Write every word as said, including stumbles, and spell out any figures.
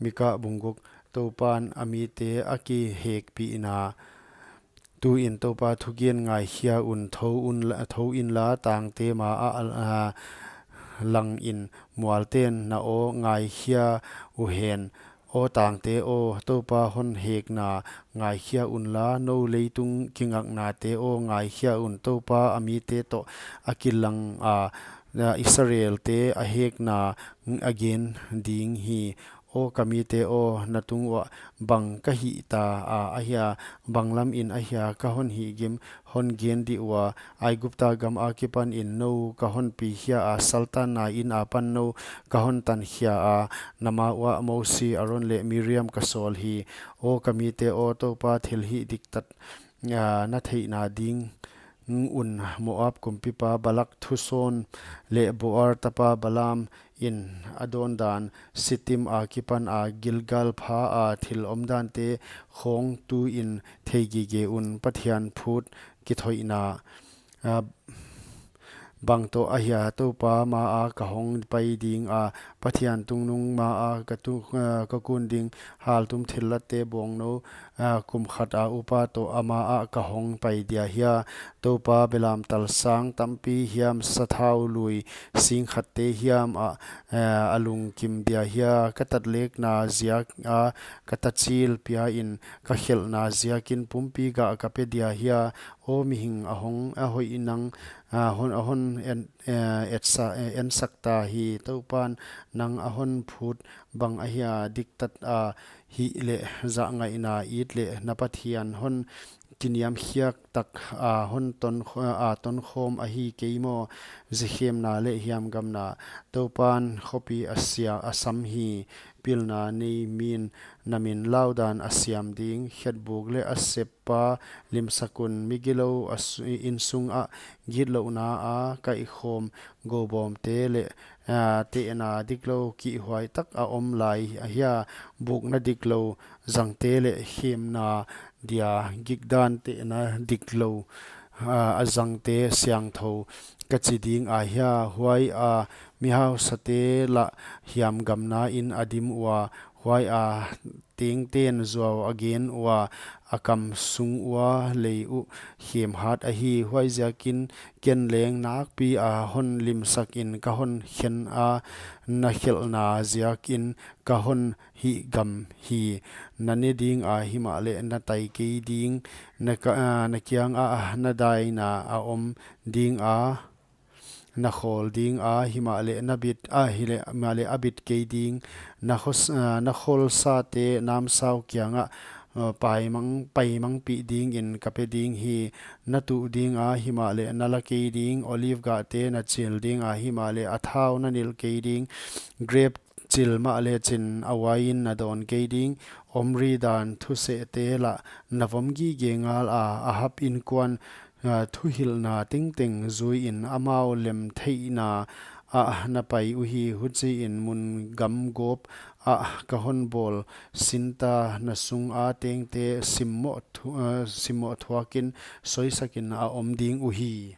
Mika bung guk. Toupan a mite a kihekpihna. Tuin Toupa thugen ngaikhia un, tho un la, tho inla tangte ma ah, ah, langin mualten na aw ngaikhia uhen. Aw tangte aw, Toupa hon hekna ngaikhia unla, nou leitung kingaknate aw ngaikhia un. Toupa a mite toh a kilang a, ah, Israelte a hekna a gen ding hi. Aw ka mite aw, na tung uah bang ka hihta a, ahia, bang lamin ahia ka hon hihgim, hon gen dih ua. Aigupta gam akipanin nou ka hon pikhia a, saltanna in apan nou ka hon tankhia a, na ma uah Mosi, Aron leh Miriam ka sawl hi. Aw ka mite aw, Toupa thilhih diktat, ah, na theihna ding un Moab kumpipa Balak thusawn leh Beor tapa Balaam in a dawndan, Sitim akipan a Gilgal pha a thil omdante khawng tuin thei gige un. Pathian phut kithoihna, ah, bang toh ahia Toupa ma ah ka hong pai ding a, Pathian tungnung ma ah ka tu, ah, ka kun ding. Haltum thillatte bawngnou, ah, kum khat a upa toh ama ah ka hong pai dia hia? Toupa belamtal sang tampi hiam, sathau lui sing khatte hiam ah, ah, a lungkim dia hia? Ka tatlekna ziak a ka tachil piain, ka khelhna ziakin pumpi gah ka pe dia hia? Aw mihing, a hong, a hoih nang, ah, hon, a hon en, eh, etsa, eh, ensakta hi. Toupan nang a hon phut bang ahia diktat a, hih leh zahngaihna it leh na Pathian hon kiniamkhiak tak a hon ton kh-, a tonkhawm ahi kei maw? Zikhemna leh hiamgamna. Toupan khopi a sia, a sam hi. Pilna nei min, na min laudan a siam ding. Khetbuk leh a seppa limsak un. Migilou a s-, insung ah gitlouhna a kaihkhawm goubawmte leh, ah, tehna diklou kihhuai tak a om lai ahia? Bukna diklou zangte leh khemna dia gikdan tehna diklou, ah, a zangte siangthou ka chi ding ahia? Huai a mihausate lah hiamgamna in a dim ua, huai a tengten zuau a gen ua, a kam sung ua lei uh khemhat ahi. Huaiziakin ken leng nakpi a hon limsakin ka hon khen a, na khelhna ziakin ka hon hihgam hi. Na ne ding a, himahleh na tai kei ding, na ka, ah, na kiang ah na daina a om ding a, na khawl ding a, himahleh na bit a, hileh, mahleh a bit kei ding. Na khos-, ah, na kholsate namsau kiangah, ah, paimang, paimangpih dingin ka pe ding hi. Na tuh ding a, himahleh na la kei ding. Olive gahte na chil ding a, himahleh a thau na nilh kei ding. Grep chil mahleh chin a uain na dawn kei ding. Omri dan thusehte lah na vom gige ngal a, Ahab inkuan, ah, thuhilhna tengteng zuiin amau lemtheihna ah na pai uhi. Huchiin mun gam gawp ah ka hon bawl sinta, na sung a tengte simmoh thu-, ah, simmoh thuakin soisakin a om ding uhi.